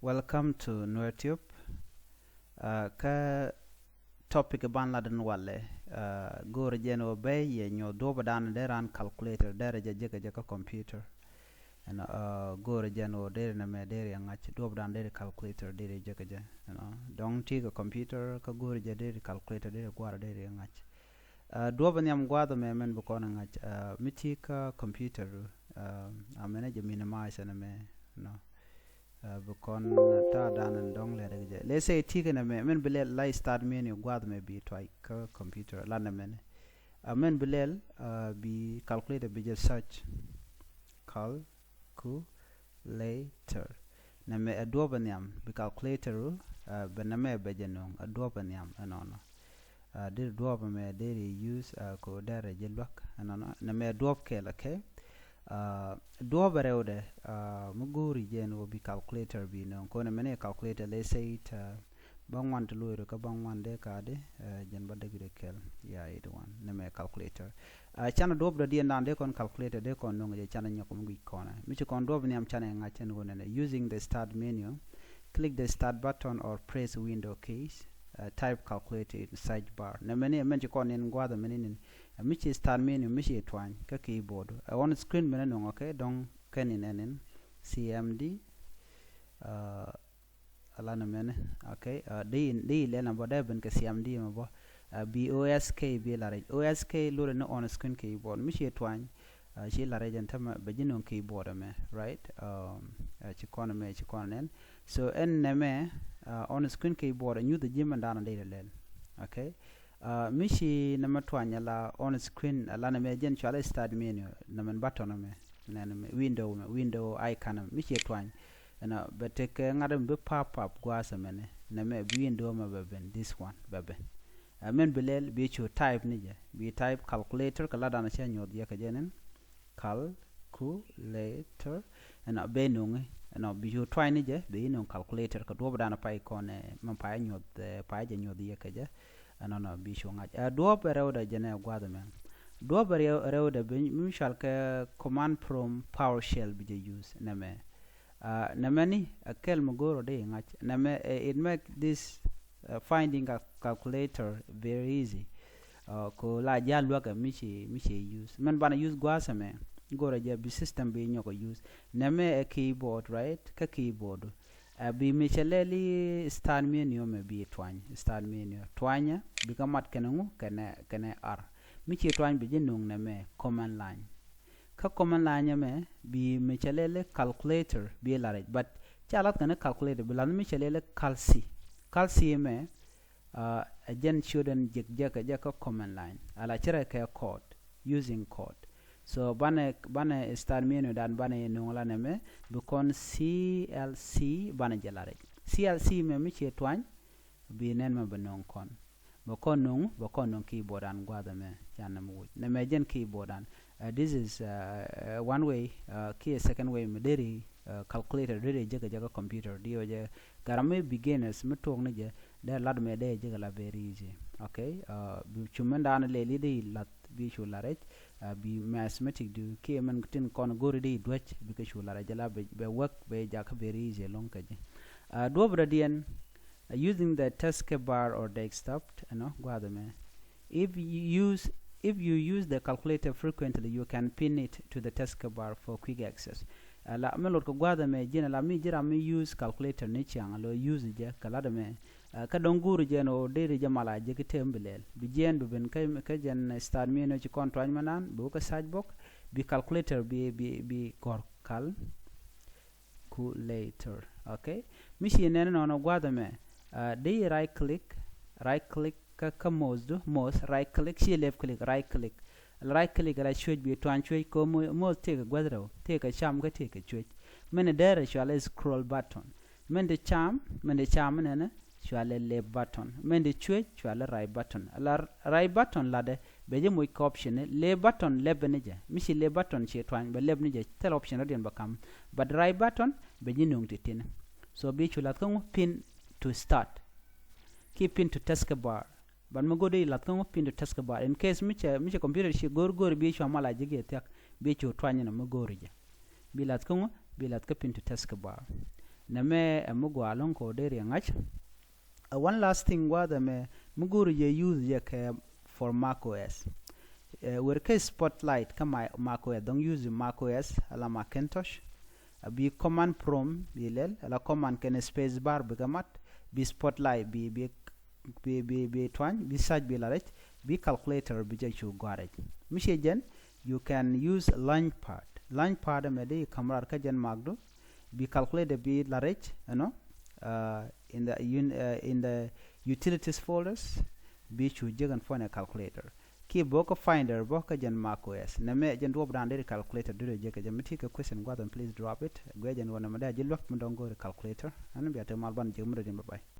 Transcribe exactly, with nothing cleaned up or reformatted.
Welcome to Nuer Tube. Uh, kä topic ban lat in walɛ, uh, go̱o̱rɛ jɛn ɣöö bɛ yɛ nyuɔth duɔpɛ dan dee ran calculator dee rɛ jɛ jekɛ jɛ kä computer. Ɛn, uh, go̱o̱rɛ jɛn ɣöö dee rɛ nɛmɛ dee rɛ ŋa̱c duɔpɛ dan dee rɛ calculator dee rɛ jekɛ jɛ, you know. Dɔ̱ŋ ti kɛ computer kä go̱o̱rɛ jɛ dee rɛ calculator dee rɛ guarɛ dee rɛ ŋa̱c. Uh, duɔpɛ nhiam gua̱a̱th ɛmɛ mɛn bi kɔn ŋa̱c, uh, mi ti kä computer, uh, a mɛn jɛ minimize ɛn ɛmɛ, you know. Uh, bi kɔn ta̱a̱ dan ɛn dɔ̱ŋ lɛt kɛ jɛ. Let's say ti kɛ nɛmɛ mɛn bi lɛl la start menu gua̱a̱th ɛmɛ bi tuac kä computer la nɛmɛ ni. Uh, mɛn bi lɛl, uh, bi calculator bi jɛ search. Calculator. Nɛmɛ ɛ duɔpɛ nhiam bi calculator, uh, bɛ nɛmɛ bɛ jɛ nuŋ ɛ duɔpɛ nhiam ɛnɔnɔ. Uh, deri duɔpɛ mɛ deri use, uh, ko dɛrɛ jɛ luak ɛnɔnɔ. Nɛmɛ duɔp kɛl, okay? Uh, duɔpɛ rɛwdɛ, uh, mi go̱o̱ri jɛn wä bi calculator bi nuŋ. Ko nɛmɛ ni calculator, let's say it, uh, ba ŋuan ti lo̱o̱ri kä ba ŋuan dee ka di, uh, jɛn ba dek ri kɛl. Ya, it one. Nɛmɛ calculator. Uh, canɛ duɔp dɔ diɛn dan dee kɔn calculator dee kɔn nuŋ jɛ canɛ nyɔk mi guic kɔnɛ. Mi ci kɔn duɔp nhiam canɛ ŋa̱c ɛn ɣöö nɛnɛ. Using the start menu, click the start button or press window keys. Uh, type calculator in search bar. Nɛmɛ ni mɛn ci kɔn in gua̱a̱th mɛn in. Uh, mi ci start menu mi ci tuany kä keyboard. Uh, on screen mɛn nuŋ, okay, dɔ̱ŋ kɛn in ɛn in C M D. Uh, Ala ni mɛni, okay, uh, di, di lɛl na bɔ dee ben kɛ C M D mɛ bɔ, uh, bi O S K bi la rɛc. O S K lori ni on screen keyboard. Mi ci tuany, uh, ci la rɛc ɛn tämɛ bɛ ji̱ nuŋ keyboard ɛmɛ, right? Um, uh, ci kɔn ɛmɛ, ci kɔn nɛn. So ɛn nɛmɛ, uh, on screen keyboard, nyuth ji̱ mɛn da̱a̱n dee lɛl. Okay? Uh, mi ci nɛmɛ tuany ala on screen, ala nɛmɛ jɛn cuali start menu, nɛmɛ button ɛmɛ, nɛmɛ window ɛmɛ, window icon ɛmɛ, mi ci tuany. Ɛnɔ, bɛ tekɛ ŋa̱t mi bi pop up gua̱a̱th ɛmɛni. Nɛmɛ bi window ɛmɛ bɛ ben, this one, bɛ ben. Ɛ mɛn bi lɛl, bi cu type ni jɛ. Bi type calculator, kɛ la dan cɛ nyuɔth jɛ kɛ jɛ nin. Calculator. Ɛnɔ, bɛ nuŋi. Ɛnɔ, bi cu tuany ni jɛ, bɛ yi nuŋ calculator. Kɛ duɔp dan pay kɔn, ɛ, mɛn pay nyuɔth, ɛ, pay jɛ nyuɔth jɛ kɛ jɛ. Ɛnɔ, nɔ, bi cu ŋa̱c. Ɛ, duɔp ɛ rɛwdɛ jɛ nɛ gua̱a̱th ɛmɛ. Duɔp ɛ rɛw, rɛwdɛ bi, mi cual kɛ command prompt PowerShell bi jɛ use nɛmɛ. Uh, nɛmɛni, a kɛl mi go̱o̱r ɔ dee ŋa̱c. Nɛmɛ, eh, it make this, uh, finding a calculator very easy. Uh, ko la jal luäk ɛ mi ci, mi ci use. Mɛn banɛ use gua̱a̱th ɛmɛ. Go̱o̱r ɛ jɛ bi system bi nyɔk ɛ use. Nɛmɛ ɛ keyboard, right? Kä keyboard. Uh, bi mi cɛ lɛli start menu mɛ bi tuany. Start menu. Tuanyɛ, bi kä mat kɛnɛ ŋu, kɛnɛ, kɛnɛ R. Mi ci tuany bi ji̱ nuŋ nɛmɛ command line. Kä command line ɛmɛ bi mi cɛ lɛli calculator bi la rɛc, but ca lath kɛn calculator, bi lath mi cɛ lɛli calc. Calc ɛmɛ, uh, ɛ jɛn ciötdɛn jek jɛ kɛ jɛ kä command line. Ala ci rɛ kɛ code, using code. So banɛ, banɛ start menu dan banɛ nuŋ la nɛmɛ, bi kɔn C L C banɛ jɛ la rɛc. C L C mɛ mi ci tuany, bi nɛn mɛ bi nuŋ kɔn. Bɛ kɔn nuŋ, bɛ kɔn nuŋ keyboard an gua̱a̱th ɛmɛ, can nɛmɛ wuc. Nɛmɛ jɛn keyboard an. Uh, this is, uh, uh, one way, uh, kiɛ second way mi deri, uh, calculator deri jekɛ jekɛ computer. Di wä jɛ, gat mi beginners mi tuɔk ni jɛ, dee lat mɛ dee jekɛ la very easy. Okay? Uh, bi cu mɛn dan lɛli di lath, bi cu la rɛc, uh, bi mathematic du, kiɛ mɛn tin kɔn go̱ri di duäc, bi kɛ cu la rɛc, la bɛ, bɛ wäk, bɛ jakä very easy lɔŋ kɛ jɛ. Uh, duɔp rɛ diɛn, uh, using the taskbar or desktop, you know, gua̱a̱th ɛmɛ. If you use, if you use the calculator frequently, you can pin it to the taskbar for quick access. Uh, la mi lot kɛ gua̱a̱th ɛmɛ ji̱n la mi ji̱ ram mi use calculator ni ciaŋ lo use jɛ kɛ lat ɛmɛ. Uh, kä dɔ̱ŋ guur jɛn o deri jɛ mala jɛ ki tem bi lɛl. Bi jɛn bi ben kä, kä jɛn start menu ci kɔn tuany manan, bi wä kä search box, bi calculator bi, bi, bi gɔr kal. Calculator. Okay. Mi ci nɛn nɔnɔ gua̱a̱th ɛmɛ. Uh, di right click, right click kä, kä mouse du, mouse, right click, ci left click, right click. Right click la cuec bi tuany cuec ko mo-, mouse tëëkɛ gua̱th rɛw, tëëkɛ cam kä tëëkɛ cuec. Mɛn dɛrɛ cual scroll button. Mɛn di cam, mɛn di cam nɛnɛ, cualɛ left button. Mɛn di cuec, cualɛ right button. La right button latdɛ, bɛ jɛ moc kɛ option ni, left button lɛpɛ ni jɛ. Mi ci left button ci tuany, bɛ lɛp ni jɛ, thil option rɔ̱diɛn bɛ kam. But right button, bɛ ji̱ nuŋ ti tin. So bi cu lath kä ŋu pin to start. Ki pin to taskbar. But mi go̱o̱r di lath kä ŋu pin to taskbar. In case mi cɛ, mi cɛ computer ci go̱o̱r go̱o̱r bi cua mala ji̱ giɛ thiak, bi cu tuany ni mi go̱o̱r jɛ. Bi lath kä ŋu, bi lath kä pin to taskbar. Nɛmɛ ɛ mi gɔaa ɛlɔ̱ŋ kɛ ɣöö deri ɛ ŋa̱c. Ɛ one last thing gua̱a̱th ɛmɛ mi go̱o̱ri jɛ use jɛ kɛ for Mac O S. Ɛ wer kä Spotlight kä Mac O S, dhɔŋ use Mac O S ala Macintosh. A bi command prompt bi lɛl ala command kɛnɛ space bar bikɛ mat, bi Spotlight bi bi bi bi bi tuany, bi search bi la rɛc, bi calculator bi jɛ cu gɔaa rɛc. Mi ciɛ jɛn, you can use Launchpad. Launchpad ɛmɛ di ka̱m raar kä jɛn Mac du, bi calculator bi la rɛc ɛnɔ, uh, in the un, uh, in the utilities folders, bi cu jek ɛn puɔ̱nɛ calculator. Ki bok kä Finder bok kä jɛn Mac O S. Nɛmɛ jɛn duɔp dan deri calculator deri jek ɛ jɛ. Mi ti kɛ question gua̱th ɛn, please drop it. Guɛ jɛn wä nɛmɛ dee a ji̱ luäk mi dɔ̱ŋ go̱ri calculator. Ɛn bia te mal ban jek mi dee jɛn, bye bye.